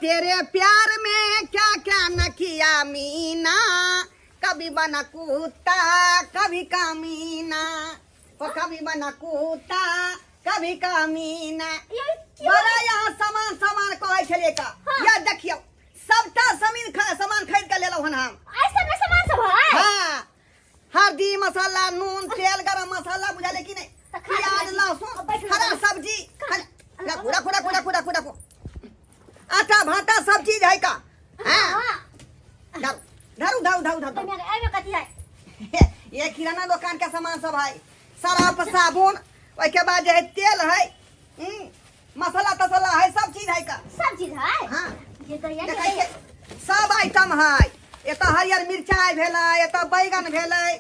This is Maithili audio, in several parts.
तेरे प्यार में क्या क्या न किया मीना, कभी बना कुत्ता कभी कमीना, ओ कभी बना कुत्ता कभी कमीना। बड़ा यहाँ सामान सामान कहै छलियै का। या देखियौ, सबटा जमीन सामान खरीद के लेलहुँ हन हम। ऐसा में सामान सब है? हाँ, हल्दी मसाला, नून, तेल, गरम मसाला, बुझले कि नहीं? तऽ खा प्याज, लेबै। लहसुन, बैठू, हरा बैठू। सब्जी, रखू रखू रखू रखू रखू रखू, आटा भाटा सब चीज है का। हाँ, हाँ। धरू धरू धरू धरू धरू। एहिमे कथी है? ये किराना दुकान के सामान सब है, सर्फ, साबुन, ओहिके बाद जे है तेल है, मसाला तसाला है, सब चीज है का। सब चीज है? हाँ। ये तो ये देखै छियै, सब आइटम है। एतऽ हरियर मिरचाइ भेलै, एतऽ बैगन भेलै,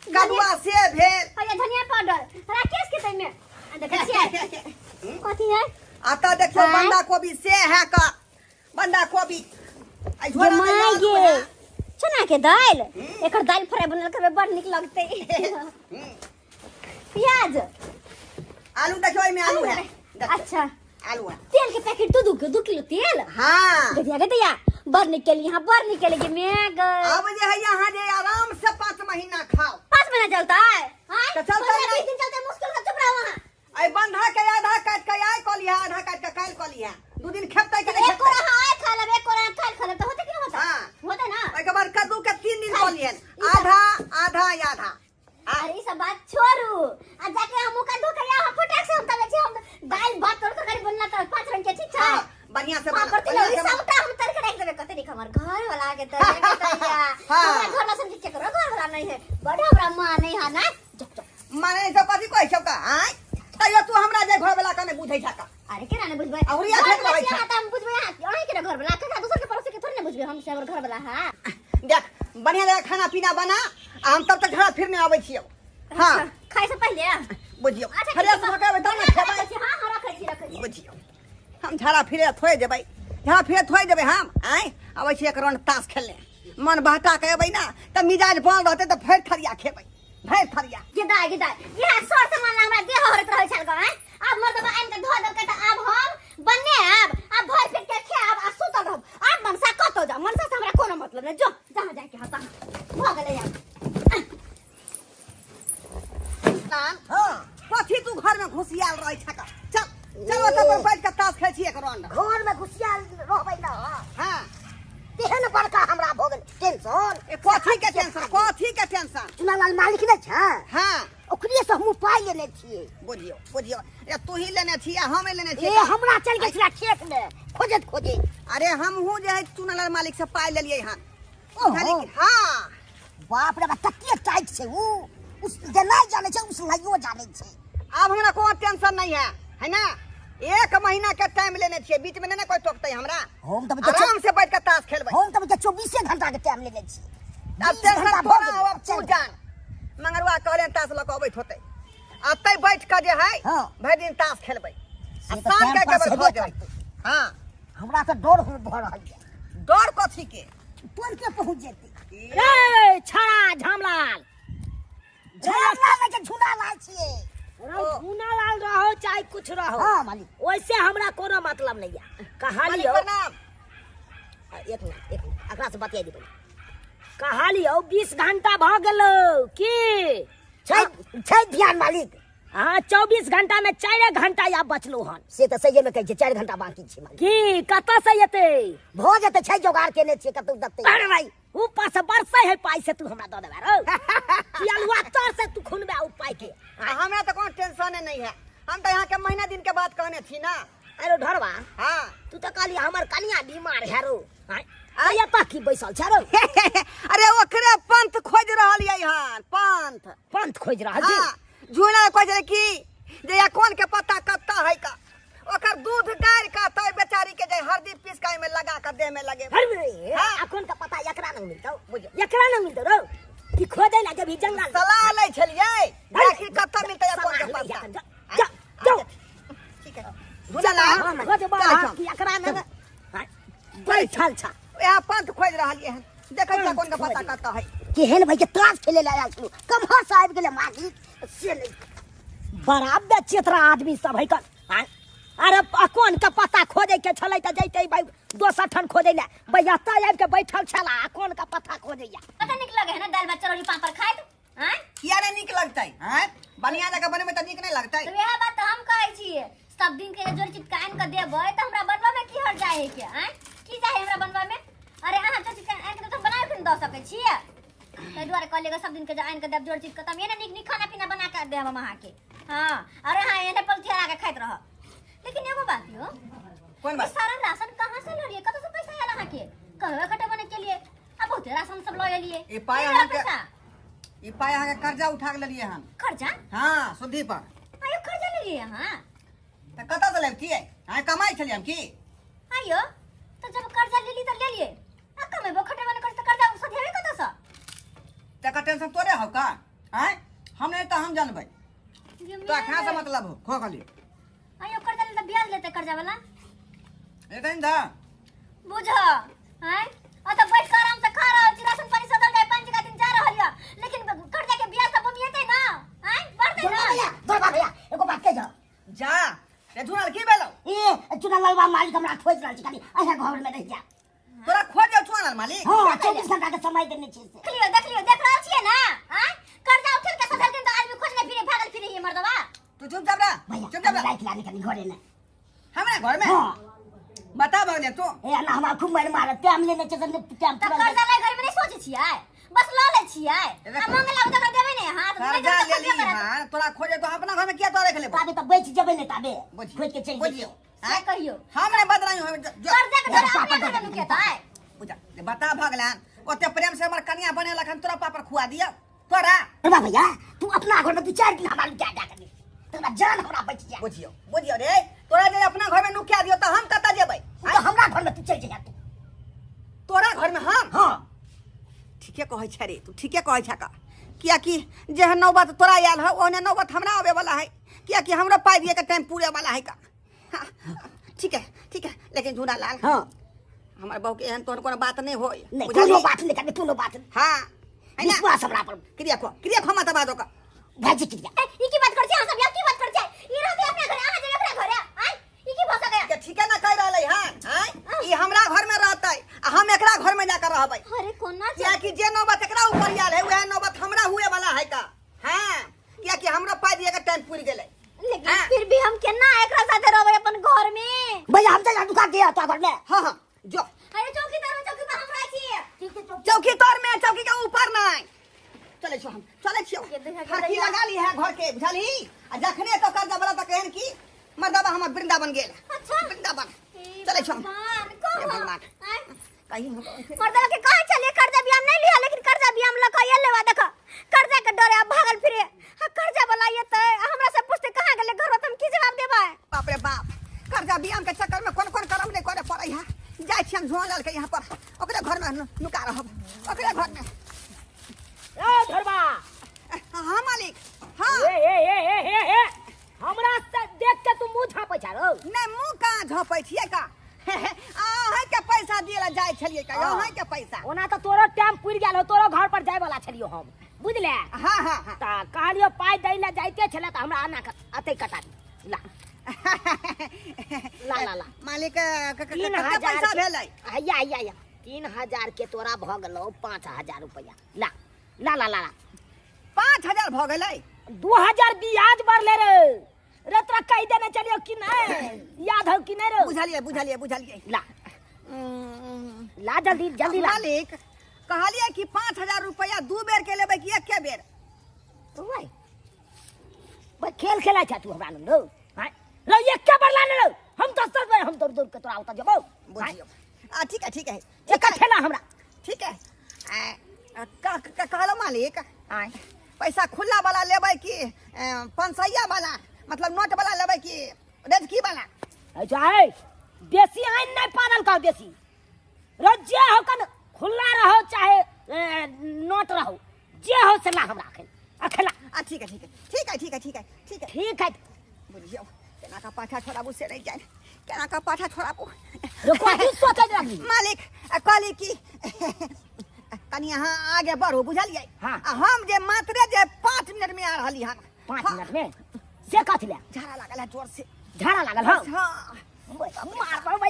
कदुआ से भेल। हरियर धनिया पाउडर, राकेश के तैमे आ देखै छियै कथी है? एतऽ देखियौ। आँय? बंधा कोबी से है का, बंधा कोबी आ गे झोरा में माय आलू गे है। चना के दालि, एकर दालि फ्राई बनल करबै, बड़ नीक लगतै। प्याज, आलू देखियौ, एहिमे आलू है देखियौ, अच्छा, आलू है। तेल के पैकेट दू दू दू किलो तेल। हाँ। गदिया गदिया, बड़ निकली यहाँ, बड़ निकली गे मैं ग। अब जे है यहाँ जे आराम से 5 महीना खाओ। 5 महीना चलता है? हाँ? तो चलता 15 नहीं। 20 दिन चलता है, मुश्किल से। चुप रहो वहाँ। अइ बंधा के आधा काट के आइ कऽ लिहा, आधा काट के काल्हि कऽ लिहा, 2 दिन खेपतै कि नहि एक कोरा खेपतै? हाँ आइ खा लेब, एक कोरा काल्हि खा लेब, तऽ होतै कि नहि होतै? हाँ। होतै ना? ओहिके बाद कद्दू के 3 दिन कऽ लिहन, ई सब- आधा आधा आधा। अरे ई सब बात छोड़ू, आ जाके हम मुका धो के हम फटाक से हम तले छी, हम दालि भात तोर तरकारी बनला तऽ पांच रंग के, ठीक छै? हाँ, बढ़िया से बना, पापड़ बढ़िया तिलौरी से बना। सबटा हम तर के राखि देबै। कते नीक हमर घर वाला के तर के तैया। हाँ। हमरा घर वाला सब के ककरो घर वाला नहीं है, बड़ हमरा माँ नहीं है ना। जो जो। माने सब कथी कहै छौ का? आँय, तैयो तू हमरा जे घर वाला कने बुझै छा का? अरे केना ने बुझबै? औरी घर अखन वाला रहै छियै छै। अहाँ तऽ हम बुझबै अहाँ अहीं के ने घर वाला, ककरा दोसर के पड़ोसी के थोड़े ने बुझबै हम से हमर घर वाला है। देख, बढ़िया जगह खाना पीना बना, आ हम तब तक झड़ा फिरने अबै छियौ। हाँ। अच्छा, खाइ से पहिले? बुझियौ। अच्छा, फ्रेश ठीक भऽ के अबै तब ने छै। खेबै। हाँ हाँ, रखै छी, रखै छी। बुझियौ, हम झाड़ा फिरे थोड़े जेबै, झाड़ा फिरे थोड़े जेबै हम। आँय, अबै छी एक राउंड ताश खेलने, मन बहका के अबै ना तऽ मिजाज बनल रहतै तऽ फेर थरिया खेबै, भरि थरिया। गे दाय गे दाय, इएह सर सामान ला हमरा देह हरैत रहै छल गऽ। आब मर्दबा आनि कऽ धऽ देलकै तऽ आब हम बने आब आब भरि पेट के खायब आ सुतल रहब। आब मनसा कतौ जाउ, मनसा से हमरा कोनो मतलब नहि। जो जहाँ जाके हँ तहाँ भऽ गेलै आब। नान। हाँ। कथी तू घर में घुसियाल रहै छक? चल चल, ओतऽ पर बैठ के ताश खेल छी एक राउंड। घर में घुसियाल रहबै ना? हाँ। तेहन बड़का हमरा भऽ गेल टेंशन। ए, कथी के टेंशन, कथी के टेंशन? चुनालाल मालिक नहि छै? हाँ। ओकरे से हमहूँ पाइ लेने छियै। बुझियौ बुझियौ, ए तू ही लेने छी आ हमे लेने छी? ए, हमरा चलि गेल छलै खेत मे खोजैत खोजैत। अरे हमहूँ जे है चुनालाल मालिक से पाइ लेलियै हन। ओहो। बुझलियै कि? हाँ। बाप रे बाप, कते टाइट छै उ। उस जे नहि जानै छै उस लइयो जानै छै। आब हमरा कोनो टेंशन नहीं है, है ना? एक महीना के टाइम लेने छियै, बीच में नहीं ने कोई टोकतै हमरा। हम तऽ आराम से बैठ के ताश खेलबै। हम तऽ 24 घंटा के टाइम लेने छी। अब 20 टेंशन घंटा भऽ तोरा गेलै, हो, अब तू चल। जान, मंगरुआ कहले ताश लऽ कऽ अबैत होतै, अतै बैठ के जे है हाँ। भरि दिन ताश खेलबै आ से तऽ साँझ टाइम के पास केवल हेबे भऽ जेबै। करतै। हाँ। हमरा तऽ डर हो भऽ रहल यऽ। डर कथी के? तोड़ के पहुँच जेतै। रे छड़ा झामलाल। झूला में के झूला लाल छियै। झूना लाल रहो चाहे कुछ रहो। हाँ मालिक। वैसे हमरा कोनो मतलब नहीं है। कहालियो। मालिक प्रणाम। एक मिनट एक मिनट, एकरा से बतिया दी पहिले। कहालियो 20 घंटा भ गेलो की? छै छै ध्यान मालिक। हाँ, 24 घंटा में 4 घंटा या बचलो हन। से तऽ सहिए में कहै छै, 4 घंटा बाकी छै मालिक। की कतऽ से एतै? भऽ जेतै, छै जोगाड़ केने छियै, कतौ देतै। अरे भाई, ऊपर से बरसै है पाई से तू हमरा दऽ देबे रौ? कि अलुआ तर से तू खुनबे उ पाई के? आ हमरा तऽ कोनो टेंशने नहीं है, हम तऽ यहाँ के महीना दिन के बाद कहने छी ना। अरे ढरवा। हाँ। तू तऽ कहली हमर कनिया बीमार है रो। आँय, आ एतऽ की बैसल छै रौ? अरे ओकरे पंथ खोज रहल यै हन, पंथ। पंथ खोज रहल छी? हाँ, झूला कहै छै कि जे या कोन के पत्ता कत्ता है का, ओकर दूध गारि के तब बेचारी के जे हरदी पीस के एहिमे लगा के देह में लगे। हर रे, हाँ। आ कोन के पत्ता एकरा नहीं मिलतौ? बुझियौ। एकरा नहीं मिलतौ रौ? कि खोजै ला जब जंगल सलाह लै छलियै हर आखिर कत्ता मिलतै या कोन के सलाह लै पत्ता। जा, जा, जा। ठीक है झूला ला। खोजबा चलै छौ। कि एकरा नहीं। हाँ, बैठल छा। यहाँ पंथ खोज रहलियै हन, देखै छियै कोन के पत्ता कत्ता है। केहन भाई के ताश खेले ला आयल छलहुँ, कम्हर से आबि गेलै मालिक से नहि। बड़ा बेचित्र आदमी सब है कन। आँय? अरे कोन के पत्ता खोज खोजै के छलै तऽ जैतै भाई दोसर ठान खोजै लए भैया एतऽ आबि के बैठल छला आ कोन का पत्था खोजैया। कते नीक लगे है ना दाल भात चरौरी पापड़ खाइत आँय? किया नहीं नीक लगतै? हैं, बढ़िया जगह बनेबै तऽ नीक नहीं लगतै? तऽ वएह बात तऽ हम कहै छियै, सब दिन के जोड़ चिटका आनि कऽ देबै तऽ हमरा बनबऽ में की हर जाए है के? आँय, की चाही हमरा बनबऽ में? अरे अहाँ जोड़ चिटका आनि कऽ तऽ हम बना के दऽ सकै छियै, ताहि दुआरे कहलियै सब दिन के जे आनि कऽ देब जोड़ चिटका तऽ हम एने नीक नीक खाना पीना बना कऽ देब हम अहाँके। हाँ, अरे अहाँ एने पलथी हरा के खाइत रहब। लेकिन एगो बात यो, कोन बात? ई सारा राशन कहाँ से ललियै? कतऽ से पैसा आयल अहाँके कहबै कटबने के लिए? आ बहुते राशन सब लऽ एलियै। ई पाइ केना अहाँके पैसा? ई पाइ अहाँके कर्जा उठा के लेलियै हन। कर्जा? हाँ, सुधी पर। आयो कर्जा लेलियै अहाँ? तऽ कतऽ से लेबतियै? अहाँ कमाइ छलियै हम की? आयो तऽ जब कर्जा लेली तऽ लेलियै, आ कमेबो खटेबो नहि करै तऽ कर्जा सधेबै कतऽ से? तकर टेंशन तोरे हौ का? आँय, हम नहि तऽ हम जानबै। तो कहाँ से मतलब हो खो खाली। आयो कर्जा ले तऽ ब्याज लेतै कर्जा वाला। लेतै ने। बुझ हैं, आ तऽ बैठ के आराम से खा रहल छी, राशन पानी सदल जाय 5 दिन जा रहल या, लेकिन कर्जा के ब्याज तऽ बमिएतै ना? हैं, बढ़तै दुर्गा ना? भैया, दुर्गा भैया, एगो बात कहि जाओ। जा रे झुनल, की भेलौ? ए चुना मालिक हमरा खोज रहल छै, खाली अहाँ घर में रहि जा। तोरा खोज जाउ चुनल मालिक? हाँ, 24 घंटा के समय देने छी से। देख लियो, देख लियो, देख रहल छियै ना? हैं, कर्जा उठेल के सधल दिन तऽ आदमी खोजने फिरे भागल फिरे ये मर्दवा। तू चुपचाप रह। भैया, चुपचाप रह। राख लाने कनी घरे ने। हमरा घर में? हाँ। बता भगले तू। ए ना हमरा खूब मार मार टाइम लेने छै तऽ टाइम तऽ कर्जा लै घर में नहीं सोचै छियै, बस लऽ लै छियै आ मांगे लाबै तऽ देबै नै हाथ। कर्जा लेली हां, तोरा खोजे तो अपना घर में किया तोरा रख लेबो? ताबे तऽ बचि जेबै ने, ताबे खोज के चलि बुझियो। से कहियो हम नहीं बदनामी हम कर्जा के डर अपने घर में नुकेतै। बुझा बता भगलान, ओते प्रेम से हमर कन्या बनेलक हन, तोरा पापड़ खुआ दिया तोरा। अरे भैया, तू अपना घर में 2-4 दिन हमरा लुका दे कनी, तोरा जान हमरा बचि जाय। बुझियो, बुझियो रे, तोरा जे अपना घर में नुका दियो तऽ हम कतऽ जेबै? तू तऽ हमरा घर में तू चलि जइहा तू। तोरा घर में हम? हाँ। ठीके कहै छै रे, तू ठीके कहै छै का, कियाकि जेहन नौबत तोरा आयल है ओहने नौबत हमरा आबे वाला है, कियाकि हमरा पाइ दिए के टाइम पूरे वाला है का। हाँ, ठीक है, ठीक है, लेकिन झूना लाल, हाँ, हमर बहू के एहन तोहन कोनो बात नहीं होय। नहीं, बुझलिही? कोनो बात नहीं करबे, कोनो बात नहीं। हाँ, है ना? विश्वास हमरा पर। क्रिया खो, क्रिया खो मत बाजो का। भाजी क्रिया। ए, ई की बात कर छी अहाँ सब यार, की बात कर छी? ई रहते अपना घरे, अहाँ जेबै अपना घरे, आँय? ई की भऽ सकैया? के ठीके ना कह रहलै हन, आँय? ई हमरा घर में रहतै आ हम एकरा घर में जाकर रहबै। अरे कोना छै? कियाकि जे नौबत एकरा ऊपर आयल है वएह नौबत हमरा हुए वाला है का। हाँ, कियाकि हमरा पाइ दिए के टाइम पुरि गेलै। लेकिन हाँ। फिर भी हम केना एकरा साथे रहबै अपन घर में? भैया, हम चल दुकान के तो घर में। हाँ हाँ, जो। अरे चौकी तर में, चौकी पर हम रहै छी। ठीक है, चौकी। चौकी तर में, चौकी के ऊपर नहीं। चले छो हम, चले छियो। ये देखा के फरकी दैया। लगा ली है घर के, बुझलही? आ जखने तो कर्जा वाला त कहन की मर्दबा हमर वृंदावन गेल। अच्छा। वृंदावन। हे चले छो हम। भगवान, कहो। हे भगवान। आँय? कहीं हम मर्दबा के कहे चलिए कर्जा भी हम नहीं लिया, लेकिन कर्जा भी हम लक ये लेवा देखा, कर्जा के डरे अब भागल फिरे। आ कर्जा वाला ये त हमरा से पूछते कहां गेले घर, त हम की जवाब देबै? बाप रे बाप, कर्जा बियाम के चक्कर में कोन कोन करम नहीं करे पड़ै है। जाइ छी हम झोलाल के यहाँ पर, ओकरे घर में नुका रहब, ओकरे घर में। ए धरबा। हाँ मालिक, हाँ। ए, ए, ए, ए, ए, ए, हमरा से देख के तू मुंह झापै छा रौ? नहीं, मुंह कहाँ झापै छियै का? अहाँ के पैसा दिए ला जाइ छलियै का? हाँ। अहाँ के पैसा। ओना तऽ तोरो टाइम पुरि गेल हो, तोरो घर पर जाय वाला छलियो हम, बुझले? हाँ, हाँ, हाँ। तऽ कहलियो पाइ दै ला जाइते छले तऽ हमरा आना अतै कटा दी। ला। ला, ला, ला। मालिक, तीन कते हजार पैसा के- भेलै? हैया, हैया, हैया। 3000 के तोरा भऽ गेलौ 5000 रुपैआ। ला, ला, ला, ला, ला। 5000 भऽ गेलै? 2000 ब्याज बढ़ले रे। रे तोरा कहि देने चलियो कि नहीं? याद हौ कि नहीं रे? बुझलियै, बुझलियै, बुझलियै। ला। ला जल्दी, जल्दी ला। मालिक, कहलियै कि 5000 रुपैआ 2 बेर के लेबै कि एके बेर? ओए। बे खेल खेलै छ तू हमरा लग रौ? हाँ? रौ, एके बेर ला ने रौ। हम दस दस बेर हम दौड़ दौड़ के तोरा ओतऽ जेबौ। बुझियौ। आ, ठीक है, ठीक है। एक ठेला हमरा। ठीक है। आ, कहलहुँ मालिक, आँय। पैसा खुला वाला लेबै कि, पंसैया वाला, मतलब नोट वाला लेबै कि रेजकी वाला? अच्छा, ए, बेसी आइन नहीं पारल का बेसी। रौ, जे हो कन खुला रहो चाहे, नोट रहो, जे हो से ला हमरा अखन। अखन ला। आ, ठीक है, ठीक है, ठीक है, ठीक है, ठीक है, ठीक है। ठीक है। बुझियौ, केना का पाछा छोड़ाबू से नहीं जाने, केना का पाछा छोड़ाबू। रे, कथी सोचै लगली? मालिक, आ, कहली कि कनी अहाँ आगे बढ़ू, बुझलियै? हाँ। आ हम जे मात्रे जे 5 मिनट में आ रहली हन। 5 हाँ। मिनट में? से कथी ले? झाड़ा लागल है जोर से। झाड़ा लागल हौ? हाँ। मारबौ भाई,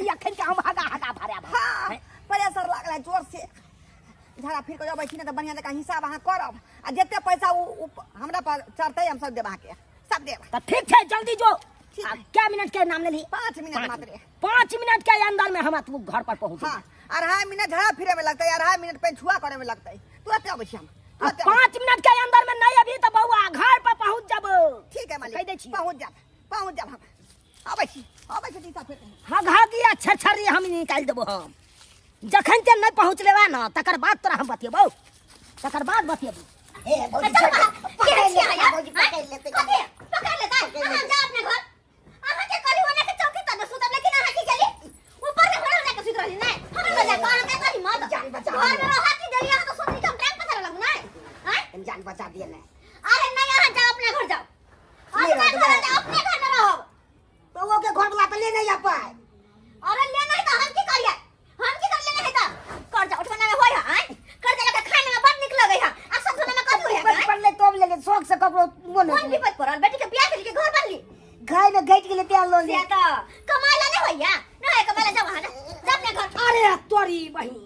झाड़ा फिर के अबै छी ने तऽ बढ़िआँ जकाँ हिसाब अहाँ करब आ जते पैसा उ उ हमरा पर चढ़तै हम सब देब अहाँके सब देब। तऽ ठीक छै, जल्दी जो। ठीक आ है। क्या मिनट के नाम लेली? 5 मिनट मात्र। 5 मिनट के अंदर में हमरा तू घर पर पहुंच। हाँ, 2.5 मिनट झाड़ा फिरे में लगतै, 2.5 मिनट पेछुआ करे में लगतै। तुरंते अबै छी हम, तुरंते अबै छी। 5 मिनट के अंदर में नहीं अभी तो बउआ घर पर पहुंच जब। ठीक है कहि मालिक। दै छी। पहुँच जाब, पहुँच जाब हम। अबै छी, अबै छी दिशा फिर। हघगिया छरछरी हम निकालि देबो। हम जखन ते नहीं पहुंच लेबा ना, तकर बाद तोरा हम बतेबौ, तकर बाद बतेबौ। ए भौजी, चल छोड़ बाहर। दे। पकड़ के लेतै छियै यार? भौजी, पकड़ लेतै। कथी पकड़ लेतै? अहाँ जाउ अपने घर। अहाँ के कहली होने के चौकी तर सुतब, लेकिन अहाँ की गेली ऊपर में होने जाके सुत रहली। नहीं, हमरा लग जाके अहाँ के कहली मत। जान बचा घर में लिअ। रहा की देली अहाँ तो सोचली कि हम टाइम पसारे लगू नहीं आँय? जान बचा दिए ने। अरे नहीं, अहाँ जाओ, अपने घर जाओ। नहीं अपने रहब, घर नहीं। जाओ, अपने घर में रहब। तो वो के घर वाला तो ले नहीं आ पाए। अरे ले नहीं तो हम की करिए? हम की कर ले नहीं तो कर्जा उठवाना में होय है आँय? कर्जा लेके खाने में बड़ निक लगै है आ सब धोने में कथी होय है विपद आँय? पड़ले तब ले ले, शौक से ककरो मोन कोन विपद पड़ल? बेटी के बियाह के घर बनली। गाय में घट गेले तेल लोन। से तो कमाए ला नहीं होइया नहीं, कमाए ला जाओ वहाँ ना, जा अपने घर। अरे तोरी बहिनी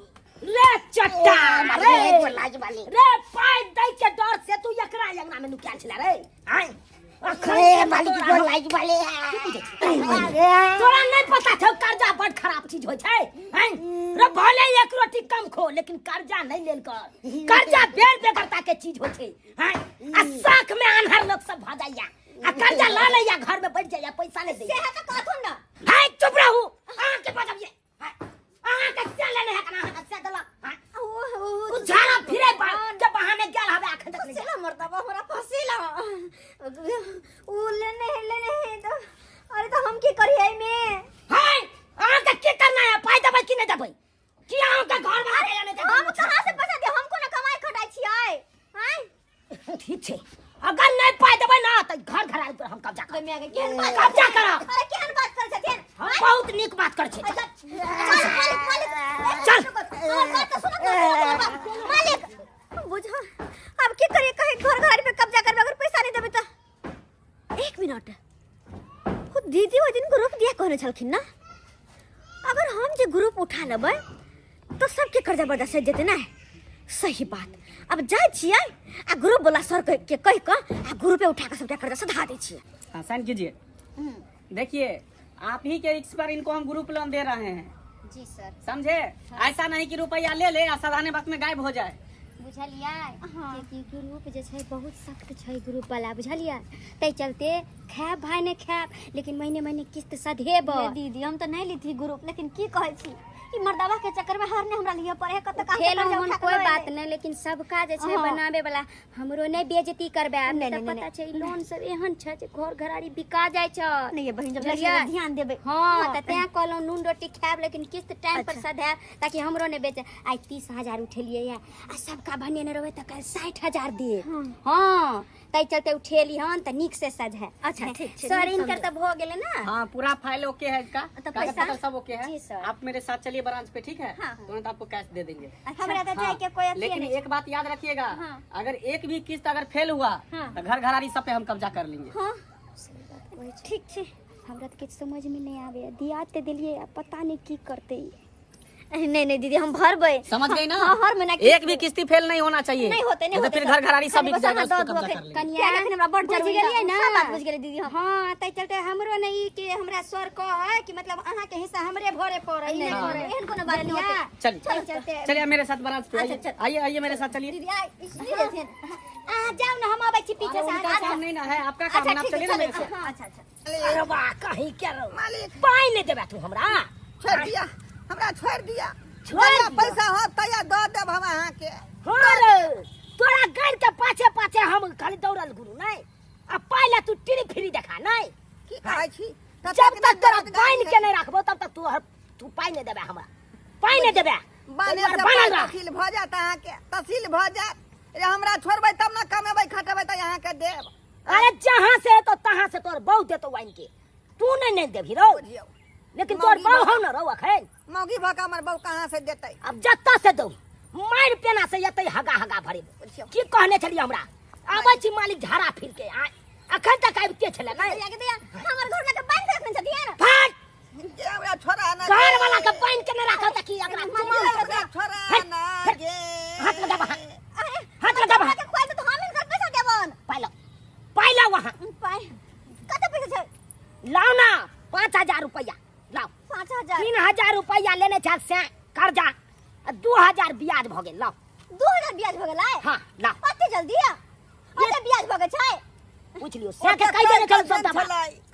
रे, चट्टा रे। लाज वाली। रे, पाइ दै के डर से तू एकरा अंगना में नुकायल छला रे आय? अखन ए मालिक, गोर लाज वाले। तोरा नहीं पता छौ, कर्जा बड़ खराब चीज होइ छै हैं? रे, भले एक रोटी कम खो, लेकिन कर्जा नहीं लेल कर। कर्जा बेर बेगरता के चीज होइ छै हैं? आ शौक में आन्हर लोग सब भ जाइया आ कर्जा ला लैया, घर में बैठ जाइया, पैसा नहीं से दैया। है तो कहथुन ना। हाय, चुप रहू। अहाँ के बजबिए? अहाँ के से लेने है कना? अहाँ के से देलक हैं? ओ ओ उ झाड़ा फिरे के बहाने गेल हवे, अखन तक नहीं। फसीला मर्दबा हमरा फसीला उ लेने है, लेने है तो अरे तो हम की करिए में? हाय, अहाँ के की करना है? पाइ देबै कि नहीं देबै? की अहाँ के घर वाला के नहीं? हम कहाँ से पैसा दे? हम कोना कमाई खटाई छियै आँय? ठीक छै, अगर नहीं पाइ देबै ना तऽ घर घरारी पर हम कब्जा करब। गै माय गै, केहन बात कब्जा करब। अरे केहन बात करै छथिन? हम बहुत नीक बात करै छी। अच्छा, मालिक, मालिक, मालिक, चल। हमर बात तो सुनत ना, सुनत हमर बात। मालिक बुझा, अब की करिए? कहीं घर घरारी पे कब्जा करबे अगर पैसा नहीं देबे तो। एक मिनट, वो दीदी ओहि दिन ग्रुप दिया कहने छलखिन ना, अगर हम जे ग्रुप उठा लेबै तो सबके कर्जा बर्जा सधि जेतै ना। सही बात। अब जाइ छियै आ ग्रुप वाला सर के के कहि कऽ आ ग्रुपे उठा कऽ सबके कर्जा सधा दै छियै। हाँ, साइन कीजिए। देखिए, आप ही के रिक्स पर इनको हम ग्रुप लोन दे रहे हैं। जी सर। समझे? ऐसा नहीं कि रुपया ले ले और सधाने वक्त में गायब हो जाए। बुझलियै कि ग्रुप जे छै बहुत सख्त छै ग्रुप वाला, बुझलियै? ताहि चलते खायब भाय नहि खायब, लेकिन महीने महीने किस्त सधेब। ये दीदी, हम तो नहीं ली थी ग्रुप, लेकिन की कहै छी, ई मर्दावा के चक्कर में हारने हमरा लिए पड़े है कत कहाँ से खेलो कर्जा हन उठा के कोई लऽ बात एलै। नहि, लेकिन सबका जे छै बनाबे वाला हमरो नहि बेइज्जती करबै आब। नहि, तऽ नहि, पता छै, ई लोन सब एहन छै जे घर घरारी बिका जाइ छै। नहीं ये बहिन, जब बुझलियै? ध्यान देबै। हाँ, तऽ तें कहलहुँ नून रोटी खायब, लेकिन किस्त टाइम पर सधायब, ताकि हमरो नहि बेचे। आइ 30,000 उठेलियै या आ सबका बनेने रहबै तऽ काल्हि 60,000 देब। हाँ, ताहि चलते उठेली हन तऽ नीक से सजाय। अच्छा, ठीक छै, सर, नीक इनकर समझ। तऽ भऽ गेलै ना? हाँ, पूरा फाइल ओके है इसका। तो कागज पैसा? पत्र सब ओके है। जी सर। आप मेरे साथ चलिए ब्रांच पे, ठीक है? हाँ। तुरंत आपको कैश दे देंगे। हमरा तऽ हाँ, जायके कोई अथी लेकिन नहीं। एक बात याद रखिएगा, हाँ। अगर एक भी किस्त अगर फेल हुआ हाँ। तो घर घरारी सब पे हम कब्जा कर लेंगे। हाँ। सही बात कहै छै। ठीक छै। हमरा तऽ किछु समझमे नहि आबैए। दिया तऽ देलियै, आब पता नहि की करतै ई। नहीं नहीं दीदी, हम भरबै। समझ गई ना? हाँ, हर महीना एक भी किस्ती फेल नहीं होना चाहिए। नहीं होते, नहीं तो होते फिर सर। घर घरारी सब खाली बिक बस जाएगा, अहाँ उस पे दऽ कब्जा दू कर लेंगे। कनिया, किया हमरा बड़ बुझि जरूरी गेलियै है। ना? सब बात बुझि गेलियै दीदी हम। हाँ, ताहि चलते हमरो ने ई कि हमरा सर कहै कि मतलब अहाँके हिस्सा हमरे भरे पड़ै। नहीं, नहीं, नहीं, एहन कोनो बात नहीं होतै। चलिए। चल चलते। चलिए, आप मेरे साथ ब्रांच पे आइए। अच्छा, चल। आइए, आइए, मेरे साथ चलिए। दीदी, आ इसलिए देथिन। अहाँ जाउ ने, हम अबै छी पीछे अरे से। उनका काम नहीं ना है, आपका काम अच्छा है ना, आप ठीक है, चलिए ना मेरे चलो। साथ। हाँ, अच्छा अच्छा। अरे वाह, कहीं के रहो। मालिक। पाइ नहीं देबै तू हमरा? छोड़ दिया हमरा, छोड़ दिया। छोड़ जहिया दिया। पैसा हो तहिया दऽ देब हम अहाँके। हाँ रे, तोरा गाड़ के पाछे पाछे हम खाली दौड़ल गुरु नहीं आ पाइ ला तू टिरी फिरी देखा नहीं। की कहै छी? जब तक तोरा बान्हि के नहीं राखबो, तब तक तू तू पाइ नहीं देबै हमरा, पाइ नहीं देबै। बान्हे ताहि से दुआरे बनल पाइ रह। तहसील भऽ जायत अहाँके, तहसील भऽ जायत रे। हमरा छोड़बै तब ने कमेबै खटेबै तऽ अहाँके देब। अरे, जहाँ से तो तहाँ से तोर बहु देतो वाइन के, तू नहीं नहीं देबही रौ। बुझियौ। लेकिन तोर मौगी बहु हौ न रौ अखन। मौगी भऽ कऽ हमर बहु कहाँ से देतै? अब जत्ता से दौ, मारि पेना से एतै हगा हगा भरे। बुझियौ। की कहने छलियै हमरा? आबै छी मालिक झाड़ा फिर के आ अखन तक आबिते छलै नहीं। दैया के दैया, हमर घर लगे बांध रखने छथिन। फाट। जे हमरा छोड़ा ना। घर वाला के बांध के न राखल त की एकरा चुमा छोड़ा ना गे हाथ लगाबा हाथ लगाबा के खोल दे तो हम इनकर पैसा देबन पाइलो पाइलो वहाँ पाइ कते पैसा छै लाओ ना 5000 रुपया लाओ 5000 3000 रुपया लेने छल से कर्जा आ 2000 ब्याज भ गेल लाओ 2000 ब्याज भ गेलै हाँ लाओ अते जल्दी अते ब्याज भ गेल छै पूछ लियो से के कहि देने छल सबटा बात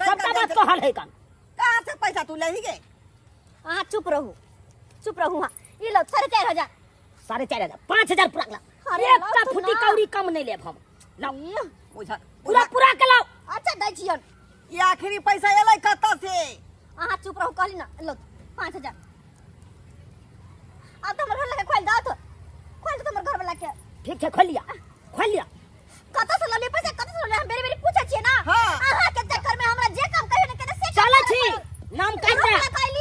सबटा बात कहल है कन कहाँ से पैसा तू लेही गे अहाँ चुप रहू चुप रहू अहाँ ई लो 4500 4500 5000 पूरा लाओ अरे एक लाओ टा तो फुटी ना। कौड़ी कम नहीं लेब हम लाओ बुझा पूरा पूरा के लाओ अच्छा दै छियन ये आखिरी पैसा एलै कतऽ से अहाँ चुप रहू कहली ना लो 5000 अब तो हमर घर लगे खोल दो तो खोल दो हमर घर वाला के ठीक है खोल लिया खोल लिया कतऽ से ललियै पैसा कतऽ से ललियै हम बेरी बेरी पूछै छियै ना हाँ। अहाँ के चक्कर में हमरा जे काम कहियो ने केने से चलै छी नाम काटि दे कहली